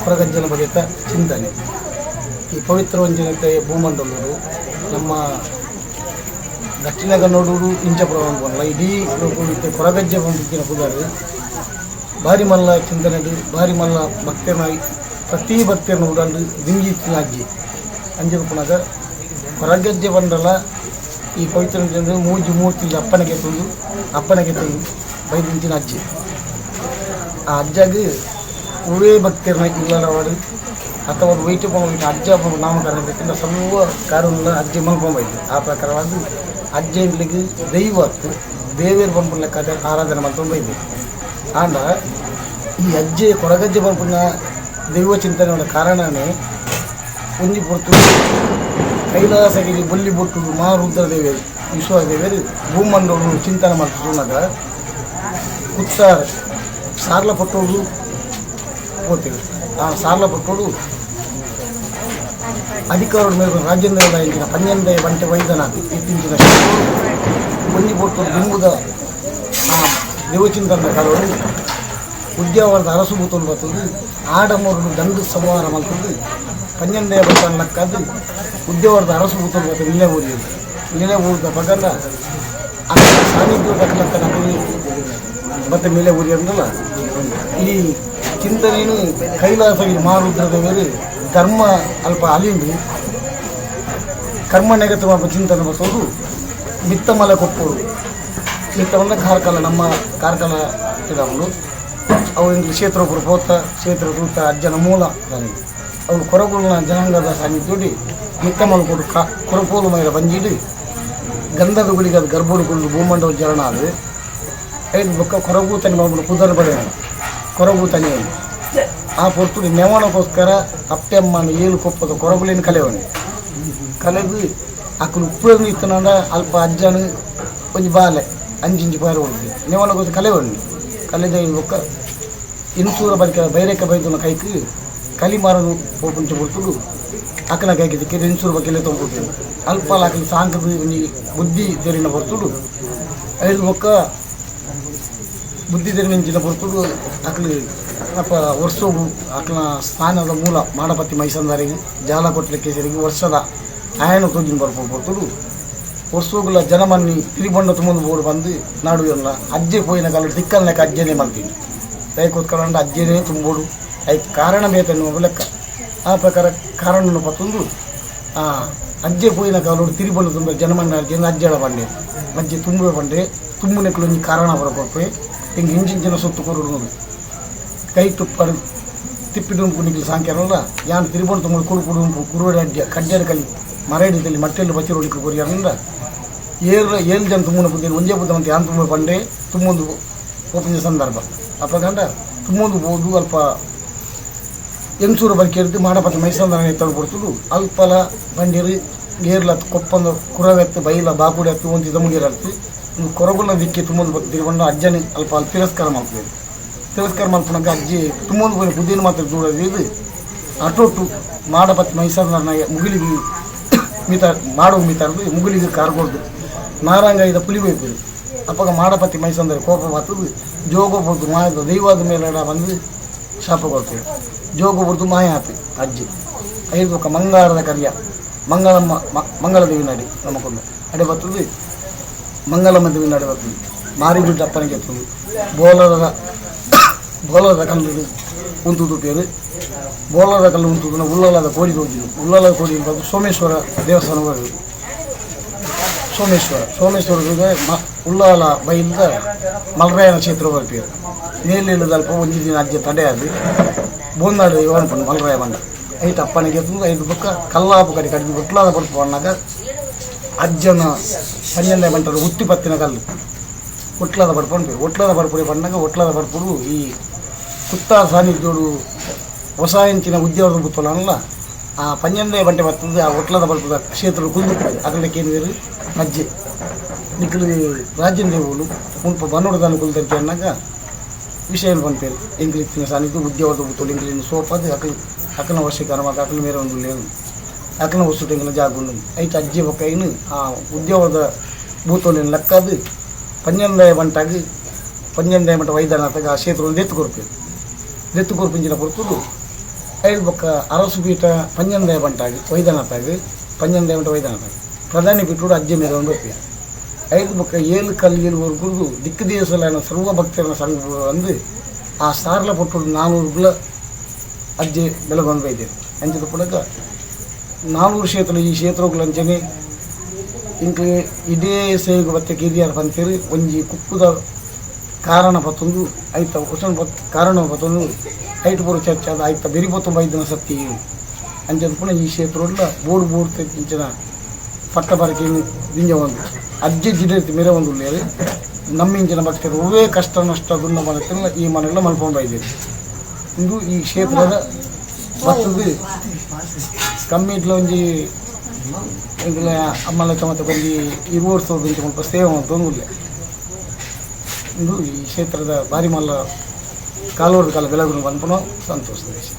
ಕೊರಗಜ್ಜನ ಬಗೆತ ಚಿಂತನೆ. ಈ ಪವಿತ್ರ ಒಂಜಿನತೆ ಭೂಮಂಡಲೂರು ನಮ್ಮ ದಕ್ಷಿಣ ಕನ್ನಡೂರು ಇಂಚಪುರ ಪನ್ಪುನಲ್ಲ, ಇಡೀ ಲೋಕೊಡು ಕೊರಗಜ್ಜ ಪನ್ಪಿನ ಪುದರ್ ಬಾರಿ ಮಲ್ಲ ಚಿಂತನೆ, ಬಾರಿ ಮಲ್ಲ ಭಕ್ತನ, ಪ್ರತಿ ಭಕ್ತನ ಉಡಲ್ ದಿಂಜಿ ಇತ್ತಿನ ಅಜ್ಜಿ. ಅಂಚ ಉಪ್ಪುನಗ ಕೊರಗಜ್ಜೆ ಪಂಡಲ ಈ ಪವಿತ್ರ ಮೂಜಿ ಮೂರ್ತಿ ಅಪ್ಪನಿಗೆ ತಂದು, ಅಪ್ಪನಿಗೆ ತಂದು ಬೈದಿಂಚಿನ ಅಜ್ಜಿ. ಆ ಅಜ್ಜಗ್ ಒವ್ವೇ ಭಕ್ತರ್ನ ಇಲ್ಲದವರು ಅಥವಾ ವೈಟ್ ಪೋಣ ಅಜ್ಜ ನಾಮಕರಣ ಬೇಕಂದ್ರೆ ಸರ್ವ ಕಾರಣ ಅಜ್ಜಿ ಮಲ್ಕೊಂಬೈತು. ಆ ಪ್ರಕಾರವಾದ ಅಜ್ಜೆಂಡ್ಲಿಗೆ ದೈವ ಅತ್ತು, ದೇವೇರ್ ಪನ್ಪುನ ಲೆಕ್ಕ ಆರಾಧನೆ ಮಲ್ತೊಂದು ಬೈದೆ. ಆಂಡ ಈ ಅಜ್ಜೆ ಕೊರಗಜ್ಜೆ ಪನ್ಪುನ ದೈವ ಚಿಂತನೆ ಕಾರಣನೇ, ಒಂಜಿ ಪೊರ್ತು ಕೈಲಾಸಗಿರಿ ಬೊಲ್ಲಿ ಬೊಟ್ಟು ಮಹಾರುದ್ರ ದೇವೇರು, ವಿಶ್ವ ದೇವೇರು ಭೂಮಂಡಲ ಚಿಂತನೆ ಮಲ್ತುನಾಗ ಕುತ್ತಾರ್ ಸಾರ್ಲ ಪಟ್ಟೋಡು ಪೋತೇವೆ. ಆ ಸಾರ್ಲ ಪಟ್ಟೋಡು ಅಧಿಕಾರದ ಮೇಲೆ ರಾಜೇಂದ್ರ ಇಂಚಿನ ಪನ್ನೆಂಡೆ ಬಂಟೆ ವೈದ್ಯನಾಥ್ ಇತ್ತೀಚಿನ ಒಂಜಿ ಪೊರ್ತು ದಿಂಬುದ ಆ ದೇವಚಿಂತನ ಕಾಲೋಡು ಉದ್ಯಾವರದ ಅರಸು ಬೂತೊಂದು ಬರ್ತದೆ. ಆಡಮೂರು ದಂಡು ಸಂಹಾರ ಮಲ್ತದ್ದು ಪನ್ನೆಂಡೆ ಬಂಟನ್ ಲಕ್ಕದ್ದು ಉದ್ಯಾವರದ ಅರಸು ಬೂತೊಂದು ಬರ್ತದೆ. ನಿಲೆ ಊರಿಯಲ್ಲಿ ನಿಲೆ ಊರದ ಪಗಂಡ ಆ ಸಾನ್ನಿಧ್ಯ ತಕ್ಕಲಕ್ಕ ಮತ್ತೆ ನಿಲೆ ಊರಿ ಅಂದಲ್ಲ. ಈ ಚಿಂತನೆಯನ್ನು ಕೈಲಾಸಗಿರಿ ಮಹಾರುದ್ರದೇವರು ಧರ್ಮ ಅಲ್ಪ ಅಲಿಂದು ಕರ್ಮ ನೆಗತ ಚಿಂತನೆ ಬರ್ತೋದು ಮಿತ್ತಮಲ ಕೊಪ್ಪೂರು. ಮಿತ್ತಮಲ ಕಾರ್ಕಳ, ನಮ್ಮ ಕಾರ್ಕಳ ತಿಳವಳು ಅವು ಇಂಗ್ಲಿ ಕ್ಷೇತ್ರ ಒಬ್ಬರು ಪೋತ ಕ್ಷೇತ್ರ ತೂತ ಅಜ್ಜನ ಮೂಲ ನನಗೆ ಅವಳು ಕೊರಗುಲ್ನ ಜನಾಂಗದ ಸಾನ್ನಿಧ್ಯೋಡಿ ಮಿತ್ತಮಲ ಕೊಡು ಕೊರಪೋಲು ಮೈರ ಬಂಜಿಡು ಗಂಧದ ಗುಡಿಗೆ ಅದು ಗರ್ಭೋಡು ಕೊಂಡು ಭೂಮಂಡಲ ಜರಣ ಅದು ಐದು ಬೊಕ್ಕ ಕೊರಗೂತನೆ ಮಾಡ್ಬಿಡು ಪುದರ್ ಬರೆಯ ಕೊರಗೂತನೆ. ಆ ಪೊರ್ತುಡು ನೆವಣಕ್ಕೋಸ್ಕರ ಅಪ್ಪೆಮ್ಮನ ಏಳು ಕೊಪ್ಪದ ಕೊರಗುಲೇನು ಕಲೆವಣೆ ಕಲೆದು ಅಕ್ಕಲು ಉಪ್ಪು ಇತ್ತನಾಂಡ ಅಲ್ಪ ಅಜ್ಜನ ಒಂಜಿ ಬಾಲೆ ಅಂಚಿಂಚಿ ಪಾರು ಹೊಡ್ದು ನೆವಣಕ್ಕೋಸ್ಕರ ಕಲೆವಣ್ಣೆ ಕಲೆದ ಬೊಕ್ಕ ಇನ್ಸೂರ ಬಲಿಕ ಬೈರೇಕ ಬೈದುನ ಕೈಕ್ ಕಲಿ ಮಾರನು ಪೋಪುಂಚ ಪೊರ್ತುಡು ಅಕ್ಕನ ಕೈಗೆ ದಿಕ್ಕಿದ ಇನ್ಸೂರು ಬಗ್ಗೆ ತೊಂಬುದು ಅಲ್ಪ ಅಕಲ್ ಸಾಂಕದ ಒಂಜಿ ಬುದ್ಧಿ ತೆರಿನ ಪೊರ್ತುಡು ಐದು ಬೊಕ್ಕ ಬುದ್ಧಿ ತೆರಿನಂಚಿನ ಪೊರ್ತುಡು ಅಕ್ಲು ಅಪ್ಪ ವರ್ಷೋಗು ಅಕ್ಲ ಸ್ಥಾನದ ಮೂಲ ಮಾಡಪತಿ ಮೈಸಂದಾರಿಗೆ ಜಾಲ ಕೊಟ್ಟಲಿಕ್ಕೆ ಕೇಸರಿಗೆ ವರ್ಷದ ಆಯನ ತೋಜಿನ ಬರ್ಪೋ ಪೊರ್ತುಡು ವರ್ಷೋಗುಲ ಜನಮನ್ನಿ ತಿರಿಬಂಡ ತುಂಬೊಂದು ಬೋರ್ಡ್ ಬಂದು ನಾಡು ಎಲ್ಲ ಅಜ್ಜೆ ಪೋಯಿನ ಕಾಲ ತಿಕ್ಕಲ್ಲೆಕ್ಕ ಅಜ್ಜೆನೇ ಮಲ್ತೀನಿ ದಯಕೋತ್ಕರಂಡ ಅಜ್ಜೆನೇ ತುಂಬೋಡು ಐಕ್ ಕಾರಣ ಬೇತನ್ನು ಲೆಕ್ಕ. ಆ ಪ್ರಕಾರ ಕಾರಣನು ಪತ್ತೊಂದು ಆ ಅಜ್ಜೆ ಪೋಯಿನ ಕಾಲೋಡು ತಿರಿಬಂಡ ತುಂಬ ಜನಮನ್ನ ಅಜ್ಜೆ ಅಜ್ಜಳ ಬಂಡೆ ಅಜ್ಜೆ ತುಂಬುವ ಬಂಡೆ ತುಂಬುನೆಕ್ಲು ಒಂಜಿ ಕಾರಣ ಬರಕೊಪ್ಪೆ ಹಿಂಗೆ ಇಂಚಿಂಚಿನ ಸೊತ್ತು ಕೊರಡು ಕೈ ತುಪ್ಪರು ತಿಪ್ಪಿಡುಂಪು ನಿಕ್ಲು ಸಾಂಕ್ಯರಲ್ಲ ಯಾನ್ ತಿರಿಬಂಡ ತುಂಬ ಕುಡು ಕುಡುಂಪು ಕುರುವಡೆ ಅಡ್ಡ ಕಡ್ಜಾರ ಕಲಿ ಮರಡಿದಲ್ಲಿ ಮಟ್ಟೆಲ್ಲ ಬಚ್ಚಿರೋಡಿக்கு ಕೊರಿಯರಂಡ ಏಳು ಏಳು ಜನ ತುಂಬುನ ಬುದ್ಧಿ ಒಂಜೇ ಬುದ್ಧ ಅಂತ ಯಾನ್ ತುಂಬ ಬಂಡೆ ತುಂಬೊಂದು ಪೋಪಿನ ಸಂದರ್ಭ ಅಪ್ಪಗಂಡ ತುಂಬೊಂದು ಬೋದು ಅಲ್ಪ ಎಂಚೂರು ಬಲ್ಕೇರ್ದು ಮಾಡಪತಿ ಮೈಸಂದರ ಎತ್ತಡು ಕೊಡ್ತುಡು ಅಲ್ಪಲ ಬಂಡಿರು ಗೇರ್ಲ ಕೊಪ್ಪಂದ ಕುರವೆತ್ತು ಬೈಲ ಬಾಕುಡೆ ಎತ್ತು ಒಂದು ಇದಮುಗಿರತ್ತು ಕೊರಗುಲ ದಿಕ್ಕಿ ತುಂಬೊಂದು ತಿರುಗೊಂಡು ಅಜ್ಜನಿ ಅಲ್ಪ ಅಲ್ಲಿ ತಿರಸ್ಕಾರ ಮಾಡ್ತದೆ. ತಿರಸ್ಕಾರ ಮಲ್ಪುನಗ ಅಜ್ಜಿ ತುಂಬೊಂದು ಪೋಯಿನ ಬುದ್ಧಿನ ಮಾತ್ರ ದೂರ ಇದು ಅಟೊಟ್ಟು ಮಾಡಪತಿ ಮೈಸಂದರನ ಮುಗಿಲಿಗೆ ಮಿತ ಮಾಡುವ ಮಿತಾರ್ದು ಮುಗುಲಿಗೆ ಕಾರ್ಕೊಡ್ದು ನಾರಂಗ ಇದ ಪುಲಿ ಹೋಯ್ತು. ಅಪ್ಪಗ ಮಾಡಪತಿ ಮೈಸಂದರೆ ಕೋಪ ಬರ್ತದೆ. ಜೋಗ ಬುರ್ದು ಮಾಯದ ದೈವದ ಮೇಲೆಡ ಬಂದು ಶಾಪ ಕೊಡ್ತೇವೆ. ಜೋಗ ಬುರ್ದು ಮಾಯ ಆತು ಅಜ್ಜಿ. ಐದು ಬೊಕ್ಕ ಮಂಗಾರದ ಕರಿಯ ಮಂಗಳಮ್ಮ ಮಂಗಳದೇವಿ ನಡಿ ನಮಕೊಂದು ಅಡೆ ಬರ್ತದೆ. ಮಂಗಳಮ್ಮ ದೇವಿ ನಡೆ ಬರ್ತದೆ. ಮಾರಿಗುಡ್ಡ ಅಪ್ಪನಿಗೆ ಎತ್ತದು ಬೋಲರದ ಬೋಲರದ ಕಲ್ಲು ಉಂತುದು ಪೇರು ಬೋಲರದ ಕಲ್ಲು ಉಂತುದು ಉಳ್ಳಾಲದ ಕೋಡಿ ಹೋಗಿದ್ದು. ಉಳ್ಳಾಲದ ಕೋಡಿ ಬಂದು ಸೋಮೇಶ್ವರ ದೇವಸ್ಥಾನ ಬರೋದು. ಸೋಮೇಶ್ವರ ಸೋಮೇಶ್ವರದ ಉಳ್ಳಾಲ ಬೈಲ್ದ ಮಲ್ರಾಯನ ಕ್ಷೇತ್ರ ಬರ್ಪೇರು ಮೇಲಿಲ್ಲದ ಅಲ್ಪ ಒಂಜಿ ದಿನ ಅಜ್ಜ ತಡೆ ಅದು ಬೋಂದಾಡು ಇವನ್ ಮಲ್ರಾಯ ಬಂಡ ಐಟ್ ಅಪ್ಪನಿಗೆ ಎತ್ತುದು. ಐದು ಬೊಕ್ಕ ಕಲ್ಲಾಪು ಕಡೆ ಕಡಿಮೆ ಬೊಟ್ಲಾದ ಪಡ್ಪು ಅನ್ನಾಗ ಅಜ್ಜನ ಪನ್ನೆಂಡೆ ಬಂಟರು ಉತ್ತಿ ಪತ್ತಿನ ಕಲ್ಲು ಒಟ್ಲಾದ ಪಡ್ಕೊಂಡು ಒಟ್ಲಾದ ಪಡ್ಪುಡಿ ಪಣ್ಣಾಗ ಒಟ್ಲಾದ ಪಡ್ಪುಡು ಈ ಕುತ್ತ ಸಾನ್ನಿಧ್ಯೋಡು ಹೊಸ ಇಂಚಿನ ಉದ್ಯೋಗ ಬುತ್ತಲಲ್ಲ ಆ ಪನ್ನೆಂಡೆ ಬಂಟೆ ಬರ್ತದೆ. ಆ ಒಟ್ಲಾದ ಪಡ್ಪುದ ಕ್ಷೇತ್ರ ಕುಂದು ಅದಕ್ಕೆ ಏನು ಅಜ್ಜೆ ನಿಕ್ಲು ರಾಜ್ಯಂದೇವುಲು ಮುಲ್ಪ ಬನ್ನೋಡದಾನ ಕುಲ್ದಂತೆ ಅನ್ನಾಗ ವಿಷಯ ಪನ್ಪೇರು ಎಂಕ್ಲು ಇತ್ತಿನ ಸಾನ್ನಿಧ್ಯ ಉದ್ಯೋಗದ ಬುತ್ತೋಲು ಎಂಕ್ಲಿನ ಸೋಪದು ಅಕಲ್ ಅಕಲ್ನ ವಶೀಕರಣ ಮಾತ್ರ ಅಕಲ್ ಮೇರೆ ಒಂದು ಲೇವು ಅಕಲ್ನ ವಸ್ತು ಎಂಕಲ್ನ ಜಾಗ ಉಂಡು. ಐಟ್ ಅಜ್ಜಿ ಬೊಕ್ಕ ಐನು ಆ ಉದ್ಯೋಗದ ಬೂತೋಲಿನ ಲೆಕ್ಕದು ಪನ್ನೆಂದಾಯ ಬಂಟಾಗಿ ಪನ್ನೆಂದಾಯ ಬಂಟ ವೈದ್ಯನಾಥಗ ಆ ಕ್ಷೇತ್ರ ದೆತ್ತು ಕೊರ್ಪೇರು. ದೆತ್ತು ಕೊರ್ಪಿಂಚಿನ ಪೊರ್ತುಡು ಐದು ಬೊಕ್ಕ ಅರಸು ಪೀಠ ಪಂಜಂದಯ ಬಂಟಾಗಿ ವೈದ್ಯನಾಥಾಗ್, ಪಂಜಂದಯ ಬಂಟ ವೈದ್ಯನಾಥಾಗ್ ಪ್ರಧಾನಿ ಪೀಠೋಡು ಅಜ್ಜೆ ಮೇರೆ ಬರ್ಪಿಯ. ಐದು ಬೊಕ್ಕ ಏಳು ಕಲ್ ಏಳು ಗುರುದು ದಿಕ್ಕು ದೇಶಲಾನ ಸರ್ವ ಭಕ್ತರನ ಸಂಘ ಅಂದು ಆ ಸಾರ್ಲ ಪೊಟ್ಟು 400ಗುಲ ಅಜ್ಜೆ ಬೆಳಗೊಂಡು ಬೈದೇರು. ಅಂಚದ ಪುಡಕ 400 ಕ್ಷೇತ್ರ ಈ ಕ್ಷೇತ್ರಗಳು ಅಂಚನೆ ಇಂಕ್ ಇದೇ ಸೇವೆಗೆ ಬತ್ತೆ ಕಿರಿಯರ್ ಪಂತೇರು ಒಂಜಿ ಕುಕ್ಕುದ ಕಾರಣ ಪತ್ತೊಂದು ಐತ ಉಸನ್ ಪತ್ ಕಾರಣ ಪತ್ತೊಂದು ಐಟ್ ಪೂರ ಚರ್ಚೆ ಆದ ಐತ ಬೆರಿ ಪೊತ್ತು ಬೈದಿನ ಸತ್ತಿ. ಅಂಚದ ಪುನಃ ಈ ಕ್ಷೇತ್ರಡ್ಲ ಬೋರ್ಡ್ ಬೋರ್ಡ್ ಇಂಚಿನ ಪಟ್ಟ ಬರಕೆ ದಿಂಜ ಒಂದು ಅಜ್ಜಿ ಜಿಡೆ ಮೇರೆ ಒಂದು ಉಳ್ಳೇರು. ನಮ್ಮ ಇಂಚಿನ ಭಕ್ತರು ಒವ್ವೇ ಕಷ್ಟ ನಷ್ಟ ದುನ್ನ ಮನತ್ತಿಲ್ಲ ಈ ಮನೆಲ್ಲ ಮಲ್ಕೊಂಡು ಬೈದೇರು. ಇಂದು ಈ ಕ್ಷೇತ್ರದ ಬತ್ತದ ಕಮ್ಮಿ ಇಟ್ಲ ಒಂಜಿ ಎಂಕುಲ ಅಮ್ಮಲ ಚಮತ ಒಂಜಿ 20 ವರ್ಷದ ಇಂಚ ಮುಲ್ಪ ಸೇವೆ ಮಲ್ತೊಂದು ಉಲ್ಲೆ. ಇಂದು ಈ ಕ್ಷೇತ್ರದ ಬಾರಿ ಮಲ್ಲ ಕಾಲೋರ್ದ ಕಾಲ ಬೆಳಗುನು ಪನ್ಪುನ ಸಂತೋಷದ ವಿಷಯ.